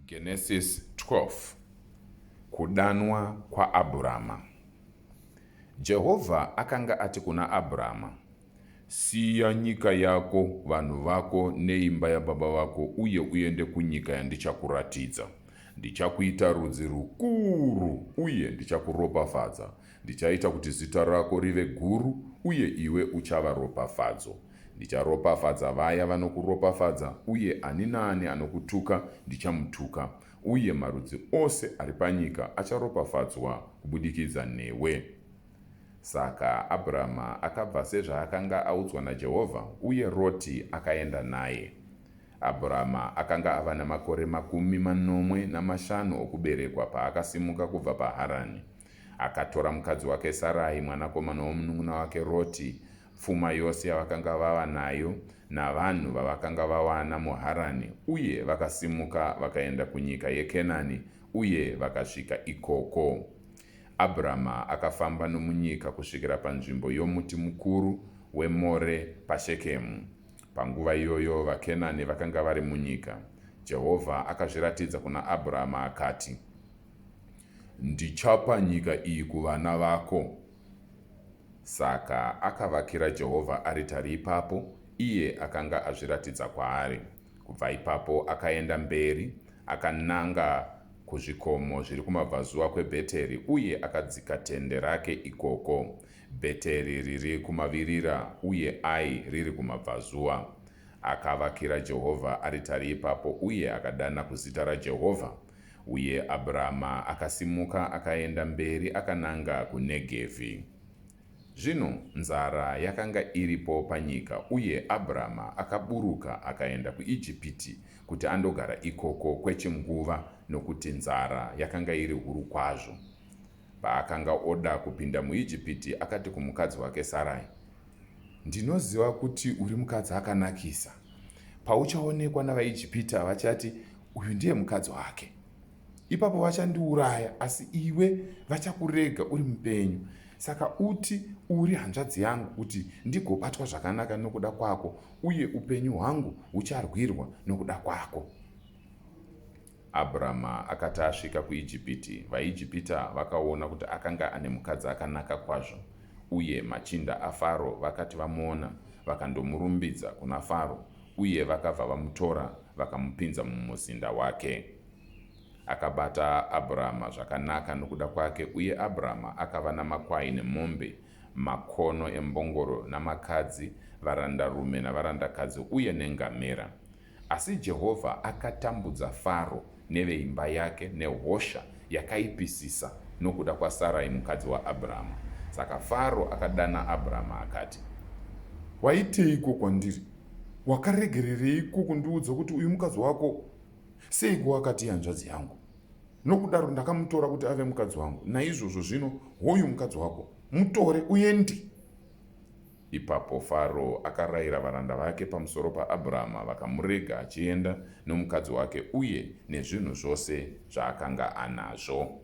Genesisi 12 Kudanwa kwaAbhurama. Jehovha akanga ati kuna Abhurama, Siya nyika yako, vanhu vako neimba yababa vako uye uende kunyika yandichakuratidza. Ndichakuita rudzi rukuru uye ndichakuropafadza. Ndichaita kuti zita rako rive guru uye iwe uchava ropafadzo. Ndicharopafadza vaya vanokuropafadza, uye ani naani anokutuka ndichamutuka, uye marudzi ose ari panyika acharopafadzwa kubudikidza newe. Saka Abrama akabva sezvaakanga audzwa naJehovha, uye Roti akaenda naye. Abrama akanga ava namakore 75 okuberekwa paakasimuka kubva paHarani. Akatora mukadzi wake Sarai, mwanakomana womunun'una wake Roti, pfuma yose yavakanga vava nayo navanhu vavakanga vawana muHarani, uye vakasimuka vakaenda kunyika yeKenani uye vakasvika ikoko. Abrama akafamba nomunyika kusvikira panzvimbo yomuti mukuru weMore paShekemu. Panguva iyoyo vaKenani vakanga vari munyika. Jehovha akazviratidza kuna Abrama akati, Ndichapa nyika iyi kuvana vako. Saka akavakira Jehovha aritari ipapo, iye akanga azviratidza kwaari. Kubva ipapo akaenda mberi akananga kuzvikomo zviri kumabvazuva kweBheteri uye akadzika tende rake ikoko, Bheteri riri kumavirira uye Ai riri kumabvazuva. Akavakira Jehovha aritari ipapo uye akadana kuzita raJehovha. Uye Abrama akasimuka akaenda mberi akananga kuNegevhi. Zvino nzara yakanga iripo panyika, uye Abrama akaburuka akaenda kuIjipiti kuti andogara ikoko kwechinguva, nokuti nzara yakanga iri huru kwazvo. Paakanga oda kupinda muIjipiti, akati kumukadzi wake Sarai, Ndinoziva kuti uri mukadzi akanakisa. Pauchaonekwa navaIjipita, vachati, Uyu ndiye mukadzi wake. Ipapo vachandiuraya, asi iwe vachakurega uri mupenyu. Saka uti uri hanzvadzi yangu, kuti ndigobatwa zvakanaka nokuda kwako, uye upenyu hwangu hucharwirwa nokuda kwako. Abrama akati asvika kuIjipiti, vaIjipita vakaona kuti akanga ane mukadzi akanaka kwazvo, uye machinda aFaro vakati vamuona, vakandomurumbidza kuna Faro, uye vakabva vamutora vakamupinza mumuzinda wake. Akabata Abrama zvakanaka nokuda kwake, uye Abrama akava namakwai nemombe, makono embongoro namakadzi, varandarume navarandakadzi uye nengamera. Asi Jehovha akatambudza Faro neveimba yake nehosha yakaipisisa nokuda kwaSarai mukadzi waAbrama. Saka Faro akadana Abrama akati, Waiteiko kwandiri? Wakaregerereiko kundiudza kuti uyu mukadzi wako? Seiko wakati ihanzvadzi yangu? Nokudaro ndakamutora kuti ave mukadzi wangu. Naizvozvo zvino hoyu mukadzi wako, mutore uende. Ipapo Faro akarayira varanda vake pamusoro paAbhurama, vakamurega achienda nomukadzi wake uye nezvinhu zvose zvaakanga anazvo.